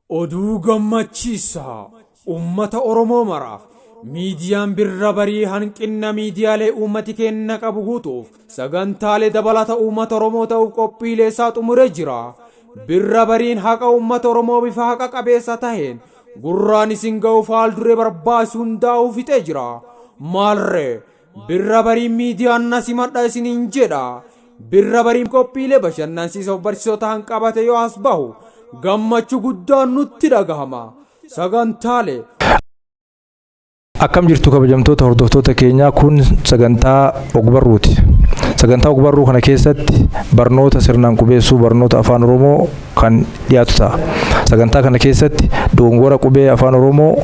Oduu gammachiisaa uummata Oromoo maraaf miidiyaan Birra Barii hanqina miidiyaalee uummati keenya qabu guutuuf sagantaalee dabalata uummata Oromoo ta'uuf qophiilee isaa xumuree jira. Birra Bariin haqa uummata Oromoo bifa haqa qabeessa taheen gurraan isin ga'uuf haal duree barbaachisu hundaa'uu fixee jira. Maalree Birra Bariin miidiyaan na simadha isiniin jedha. Birra Bariin qophiilee bashannansiisoof barsiisoo ta'an qabate yoo as bahu gammachuu guddaan nutti dhagahama. Sagantaalee Akkam jirtu kabajamtoota hordoftoota keenyaa, kun sagantaa ogbarruuti. Sagantaa ogbarruu kana keessatti barnoota sirnaan qubeessuu, barnoota Afaan Oromoo kan dhiyaatu ta'a. Sagantaa kana keessatti dogongora qubee Afaan Oromoo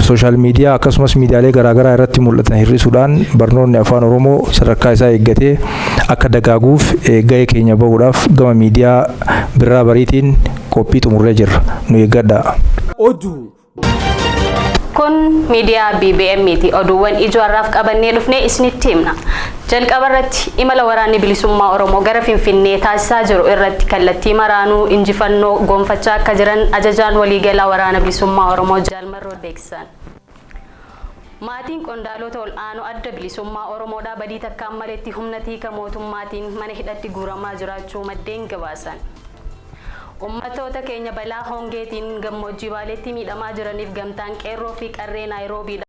social media akkasumas miidiyaalee garaagaraa irratti mul'atan hir'isuudhaan barnoonni Afaan Oromoo sadarkaa isaa eeggatee akka dagaaguuf gahee keenya bahuudhaaf gama miidiyaa Birraa Bariitiin qophii xumurree jirra. Nu eeggadhaa. Oduu Kun miidiyaa BBM ti. Oduuwwan ijoo har'aaf qabannee dhufnee isinitti himna. Jalqaba irratti, imala waraanni bilisummaa Oromoo gara Finfinnee taasisaa jiru irratti kallattii maraanuu injifannoo gonfachaa akka jiran ajajaan waliigalaa waraana bilisummaa Oromoo Jaal Marroo beeksisan. Maatiin qondaalota ol'aanoo Adda Bilisummaa Oromoodhaa badii takkaan maletti humna tiika mootummaatiin mana hidhatti guuramaa jiraachuu maddeen gabaasan. Ummatoota keenya balaa hongeetiin gammoojjii Baaleetti miidhamaa jiraniif gamtaan Qeerroo fi Qarree Naayiroobiidhaa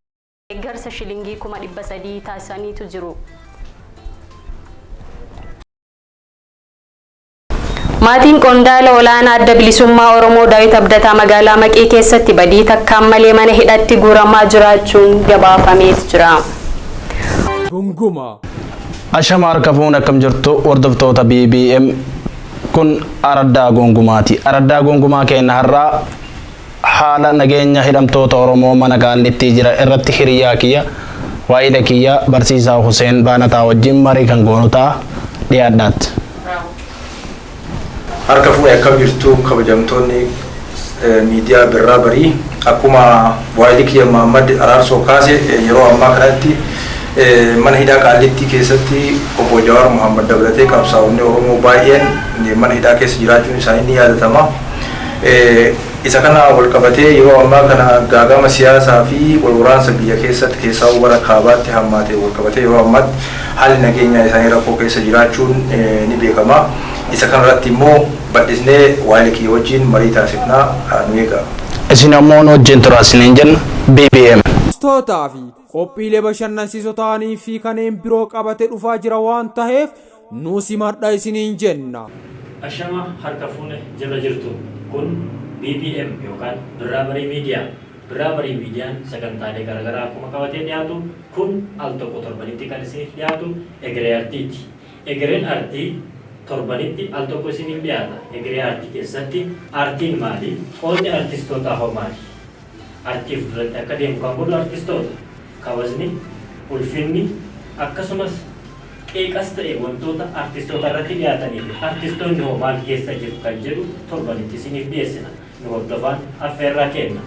deeggarsa shilingii 300,000 taasisaniitu jiru. Maatiin qondaala olaanaa Adda Bilisummaa Oromoo Daawit Abdataa magaalaa Maqii keessatti badii takkaan malee mana hidhatti guuramaa jiraachuun gabaafameet jira. Gunguma. Ashama, harka fuun, akkam jirtu hordoftoota BBM? Kun Araddaa Gongumaati. Araddaa Gongumaa keenya har'aa haala nageenya hidhamtoota Oromoo mana Qaallittii jira irratti hiriyaa kiyya, waa'ila kiyya, barsiisaa Huseen Baanataa wajjin marii kan goonu ta'a, dhiyaadhaatti. Harka fuudhee, akkam jirtu kabajamtoonni miidiyaa Birraa Barii? Akkuma waayilii kiyya Muhammad Araarsoo kaase, yeroo ammaa kanatti mana hidhaa Qaallittii keessatti obbo Jawaar Muhammad dabalatee qabsaa'onni Oromoo baay'een mana hidhaa keessa jiraachuun isaanii ni yaadatama. Isa kana wal qabatee yeroo ammaa kana gaagama siyaasaa fi wal waraansa biyya keessatti, keessaa bara kaabaatti hammaate wal qabatee, yeroo ammaatti haalli nageenyaa isaanii rakkoo keessa jiraachuun ni beekama. Isa kanarratti immoo bal'isnee waa'ee kiyya wajjin marii taasifnaa, nu eegaa. Isin ammoo nu wajjin turaa isiniin jenna. BBM. Tootaa fi qophiilee bashannansiisoo ta'anii fi kanneen biroo qabate dhufaa jira waan ta'eef nu simadha isiniin jenna. Ashama, harka fuune, jirra jirtu? Kun BBM yookaan Birraa Barii Miidiyaa. Birraa Barii Miidiyaan sagantaalee garaagaraa akkuma qabatee dhiyaatu kun al tokko torbanitti kan isiniif dhiyaatu Egeree Artiiti. Egereen Artii torbanitti al tokko isiniif dhiyaata. Egeree Artii keessatti aartiin maali? Qoodni artistootaa hoo maali? Artiif duratti akka deemu kan godhu artistoota. Kabajni, ulfinni, akkasumas qeeqas ta'e wantoota artistoota irratti dhiyaatanii fi artistoonni hoo maal keessa jiru kan jedhu torbanitti isiniif dhiyeessina. Nu hordofaan affeerraa kenna.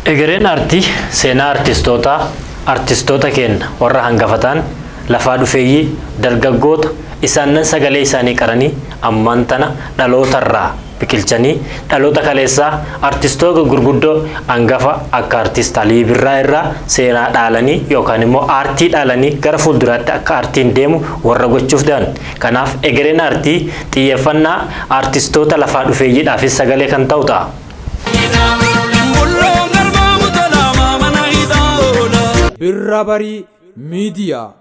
Egereen artii seenaa artistootaa, artistoota keenya warra hangafataan, lafaa dhufeeyyii, dargaggoota isaannan sagalee isaanii qaranii ammaan tana dhalootarraa biqilchanii, dhaloota kaleessaa artistoota gurguddoo hangafa akka artist Alii Birraa irraa seenaa dhaalanii yookaan immoo aartii dhaalanii gara fuulduraatti akka aartiin deemu warra gochuuf deeman. Kanaaf egereen aartii xiyyeeffannaa artistoota lafaa dhufeeyyiidhaafis sagalee kan ta'u ta'a. Birra Barii Miidiyaa.